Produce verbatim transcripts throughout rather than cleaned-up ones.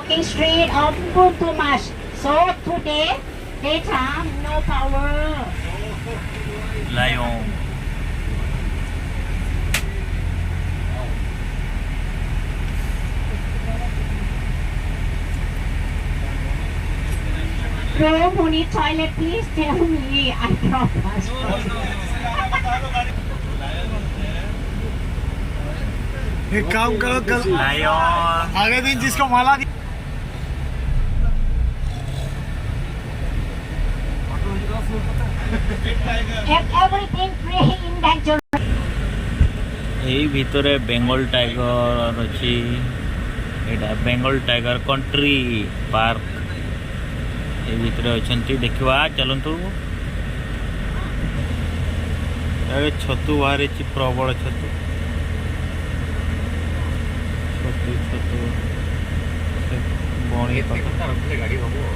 Street of Buntumash. So today, daytime, no power. Lion. Bro, who need toilet, please tell me. I drop first. एक काम करो, कल Lion. अगले दिन जिसको माला If everything free in danger. ଏଇ ଭିତରେ ବେଙ୍ଗଲ ଟାଇଗର ଅଛି। ଏଇଟା ବେଙ୍ଗଲ ଟାଇଗର କଣ୍ଟ୍ରି ପାର୍କ। ଏଇ ଭିତରେ ଅଛନ୍ତି, ଦେଖିବା, ଚାଲନ୍ତୁ। ଏବେ ଛତୁ ବାହାରିଛି, ପ୍ରବଳ ଛତୁ। ଛତୁ, ଛତୁ। ସେ ବଣି ଏତେ କଥା। କଥା ରଖିଲେ ଗାଡ଼ି ହବ?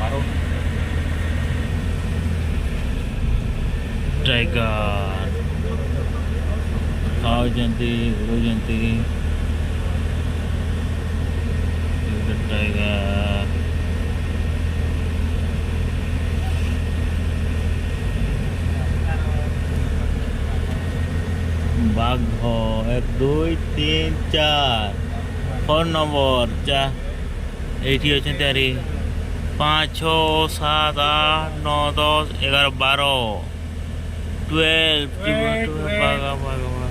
ବାର। ଟାଇଗର ଖାଉଛନ୍ତି, ଉଡ଼ୁଛନ୍ତି। ଏଇଟା ଟାଇଗର। ବାଘ, ଏକ, ଦୁଇ, ତିନି, ଚାରି। ଫୋନ୍ ନମ୍ବର, ଚା-, ଏଇଠି ଅଛନ୍ତି ଆରି। ପାଞ୍ଚ, ଛଅ, ସାତ, ଆଠ, ନଅ, ଦଶ, ଏଗାର, ବାର। Twelve, twelve, twelve, twelve. ବାଘ, ବାଘ, ବାଘ।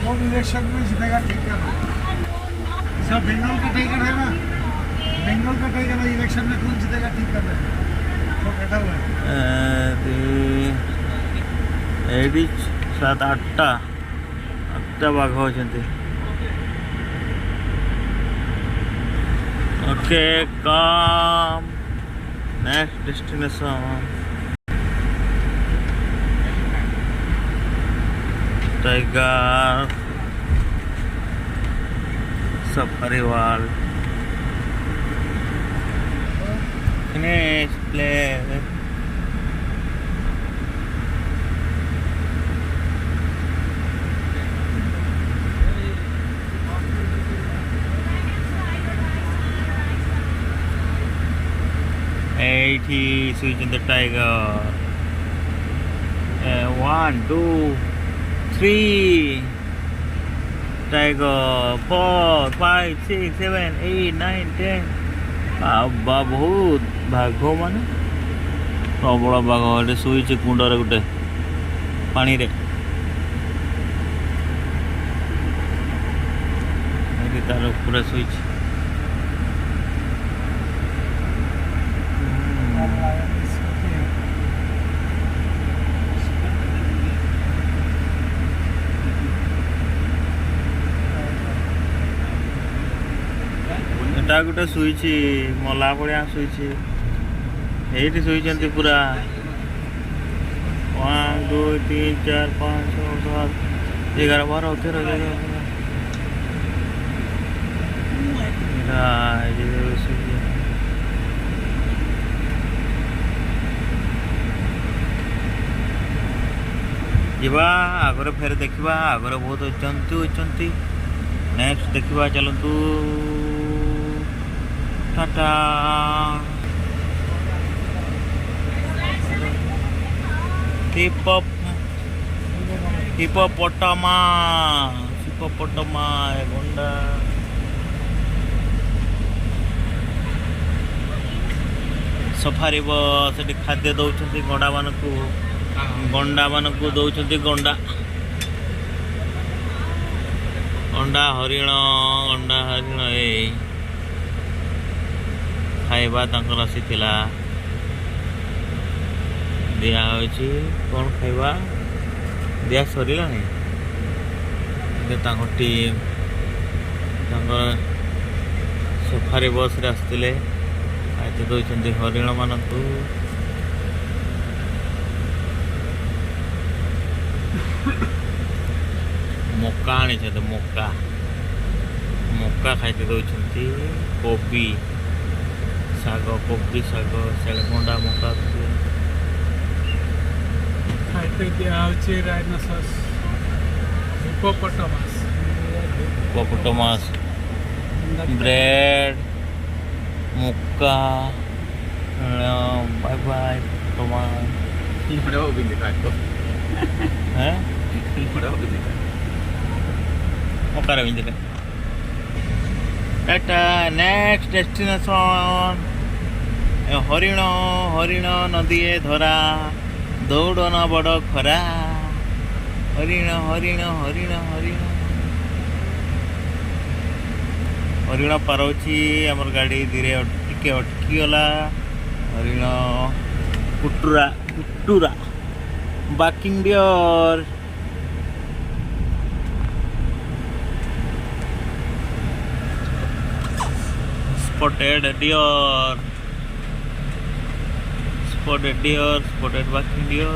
वो इलेक्शन में जीतेगा, ठीक है ना? सब बंगाल का टाइगर है ना, बंगाल का टाइगर है, इलेक्शन में कौन जीतेगा, ठीक कर रहे हैं। वो बैठा हुआ है। ଏ, ଦି, ଏଇଠି ସାତ, ଆଠଟା, ଆଠଟା ବାଘ ଅଛନ୍ତି। Okay, come. Next destination. Tiger safari world. Next place. ଏଇଠି ଶୋଇଛନ୍ତି ଟାଇଗର। ଏ, one, two, three. Tiger, four, five, six, seven, eight, nine, ten. ବାବା, ବହୁତ ବାଘ ମାନେ। ପ୍ରବଳ ବାଘ। ଏଠି ଶୋଇଛି କୁଣ୍ଡରେ ଗୋଟେ, ପାଣିରେ। ଏଠି ତାର ଉପରେ ଶୋଇଛି। ଏଟା ଗୋଟେ ଶୋଇଛି, ମଲା ଭଳିଆ ଶୋଇଛି। ଏଇଠି ଶୋଇଛନ୍ତି ପୁରା। ୱାନ୍, ଦୁଇ, ତିନି, ଚାରି, ପାଞ୍ଚ, ଛଅ, ସାତ, ଏଗାର, ବାର, ତେର, ଚଉଦ, ପନ୍ଦର। ଏଇଟା, ଏଇଠି ଶୋଇଛି। ଯିବା ଆଗରେ, ଫେର ଦେଖିବା, ଆଗରେ ବହୁତ ଜନ୍ତୁ ଅଛନ୍ତି। ନେକ୍ସଟ ଦେଖିବା, ଚାଲନ୍ତୁ। ଟାଟା। ହିପୋ-, ହିପୋପୋଟାମା। ହିପୋପୋଟାମା, ଏ ଗଣ୍ଡା। ସଫାରି ବସ୍ ସେଠି ଖାଦ୍ୟ ଦଉଛନ୍ତି ଗଣ୍ଡାମାନଙ୍କୁ। ଗଣ୍ଡାମାନଙ୍କୁ ଦଉଛନ୍ତି ଗଣ୍ଡା। ଗଣ୍ଡା, ହରିଣ, ଗଣ୍ଡା, ହରିଣ, ଏଇ ଖାଇବା ତାଙ୍କର ଆସିଥିଲା। ଦିଆହଉଛି କ'ଣ ଖାଇବା? ଦିଆ ସରିଲାଣି। ଏବେ ତାଙ୍କ ଟିମ୍ ତାଙ୍କର ସଫାରି ବସ୍ରେ ଆସିଥିଲେ। ଖାଦ୍ୟ ଦଉଛନ୍ତି ହରିଣମାନଙ୍କୁ। ମକା ଆଣିଛନ୍ତି, ମକା। ମକା ଖାଇତେ ଦଉଛନ୍ତି। କୋବି, ଶାଗ, କୋବି ଶାଗ, ସେଆଡ଼େ ଭଣ୍ଡା, ମକା। ଖାଇତେ ଦିଆହଉଛି ରାଇନୋସରସ୍, ହିପୋପୋଟାମସ୍। ହିପୋପୋଟାମସ୍। ବ୍ରେଡ୍, ମକା। ᱵᱟᱭ ᱵᱟᱭ ᱛᱚᱢᱟ᱾ ᱱᱚᱰᱮ ᱵᱟᱹᱧ ᱫᱮᱠᱷᱟᱣᱮᱫ ᱠᱚ᱾ ᱦᱮᱸ? ᱱᱚᱰᱮ ᱵᱟᱹᱧ ᱫᱮᱠᱷᱟᱣᱮᱫ᱾ ᱚᱠᱟᱨᱮ ᱵᱟᱹᱧ ᱫᱮᱠᱷᱟᱣᱮᱫ? Tata, next destination। ᱦᱚᱨᱤଣ, ᱦᱚᱨᱤଣ ନଦୀଏ ଧରା, ଦୌଡ଼ନ ବଡ଼ ଖରା। ହରିଣ, ହରିଣ, ହରିଣ, ହରିଣ। ହରିଣ ପାର ହଉଛି, ଆମର ଗାଡ଼ି ଧୀରେ ଅଟ-, ଟିକେ ଅଟକିଗଲା। ହରିଣ କୁଟୁରା, କୁଟୁରା। Barking deer. Spotted deer। Spotted deer, spotted barking deer।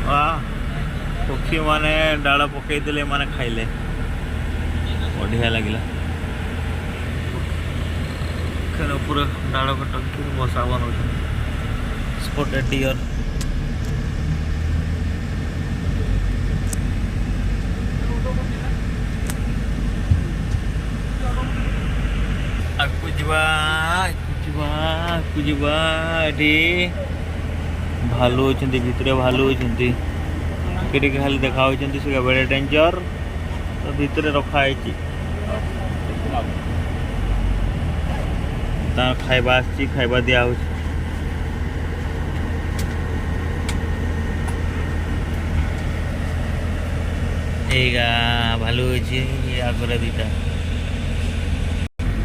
ୱାଃ, ପକ୍ଷୀମାନେ ଡାଳ ପକେଇଦେଲେ, ଏମାନେ ଖାଇଲେ। ବଢ଼ିଆ ଲାଗିଲା। ଏଖାନେ ପୁରା ଡାଳ କଟା ଭିତରେ ବସା ବନଉଛନ୍ତି। Spotted deer। ଆଗକୁ ଯିବା, ଆଗକୁ ଯିବା, ଆଗକୁ ଯିବା। ଏଠି ଭାଲୁ ଅଛନ୍ତି, ଭିତରେ ଭାଲୁ ଅଛନ୍ତି। ଟିକେ ଟିକେ ଖାଲି ଦେଖା ହଉଛନ୍ତି, ସେ ବେଳେ ଡେଞ୍ଜର। ତ ଭିତରେ ରଖା ହେଇଛି। ତାର ଖାଇବା ଆସିଛି, ଖାଇବା ଦିଆ ହଉଛି। ଏଇଗା ଭାଲୁ ଅଛି, ଆଗରେ ଦିଟା।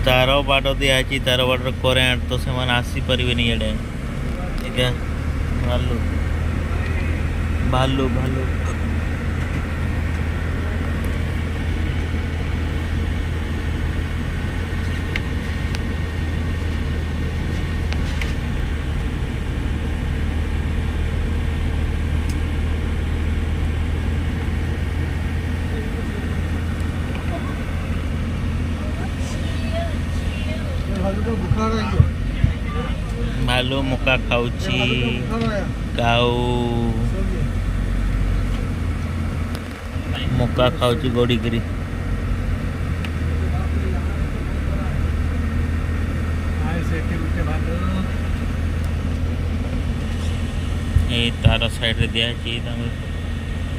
ତାର ବାଡ଼ ଦିଆ ହେଇଛି, ତାର ବାଡ଼ରେ କରେଣ୍ଟ, ତ ସେମାନେ ଆସିପାରିବେନି ଇଆଡ଼େ। ଏଇଗା ଭାଲୁ, ଭାଲୁ, ଭାଲୁ। ଭାଲୁ ମକା ଖାଉଛି। କାଉ ମକା ଖାଉଛି ଗଡ଼ିକିରି। ଏଇ ତାର ସାଇଡ଼ରେ ଦିଆହେଇଛି, ତାଙ୍କ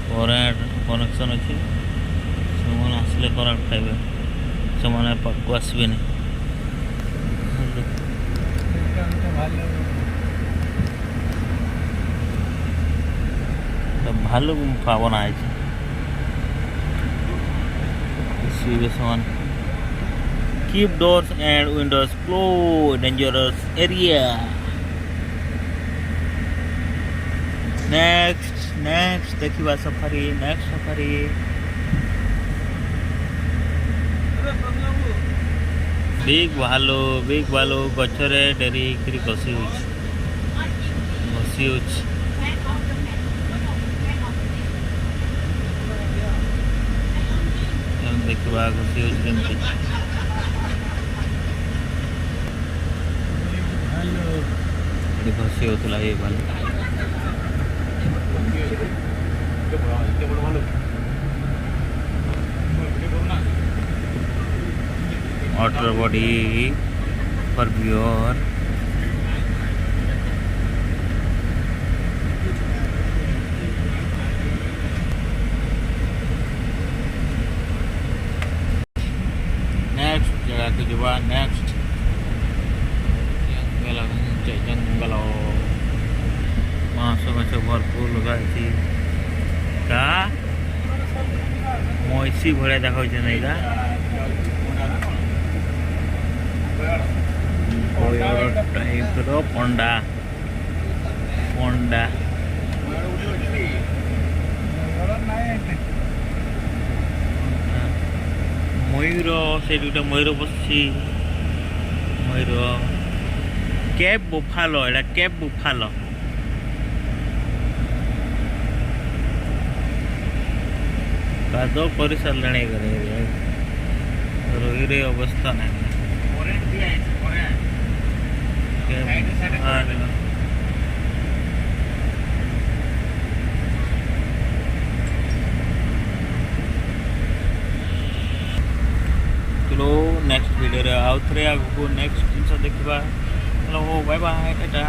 କରେଣ୍ଟ କନେକ୍ସନ୍ ଅଛି। ସେମାନେ ଆସିଲେ କରେଣ୍ଟ ଖାଇବେ, ସେମାନେ ପାଖକୁ ଆସିବେନି। ତ ଭାଲୁ ଗୁମ୍ଫା ବନା ହେଇଛି। ଆସିବେ ସେମାନେ। Keep doors and windows closed, dangerous area. Next, next ଦେଖିବା ସଫାରି, ନେକ୍ସଟ ସଫାରି। ବିଗ୍ ଭାଲୁ, ବିଗ୍ ଭାଲୁ ଗଛରେ ଡେରି ହେଇକିରି ବସି ହଉଛି, ବସି ହଉଛି। ଏମିତି ଦେଖିବା, ବସି ହଉଛି କେମିତି। ଏଠି ବସି ହଉଥିଲା ଇଏ ଭାଲୁ। Water body for viewer. Next ଜାଗାକୁ ଯିବା, ନେକ୍ସଟ। ଜଙ୍ଗଲ, ଜଙ୍ଗଲ, ବାଉଁଶ ଗଛ ଭରପୁର ଲଗା ହେଇଛି। କା ମଇଁଷି ଭଳିଆ ଦେଖାଉଛନ୍ତି ଏଇଟା। ମୟୂର ଟାଇପର ପଣ୍ଡା, ପଣ୍ଡା। ମୟୂର, ସେଇଠି ଗୋଟେ ମୟୂର ବସିଛି। ମୟୂର, କେପ୍ ବୁଫାଲୋ, ଏଇଟା କେପ୍ ବୁଫାଲୋ। କାଦୁଅ କରିସାରିଲାଣି ଏ ଘରେ। ରୋହି ରେ ଅବସ୍ଥା ନାହିଁ। Cap Buffalo. ଚଲୋ, ନେକ୍ସଟ ଭିଡ଼ିଓରେ ଆଉ ଥରେ ଆଗକୁ ନେକ୍ସଟ ଜିନିଷ ଦେଖିବା। Hello, bye bye, Tata.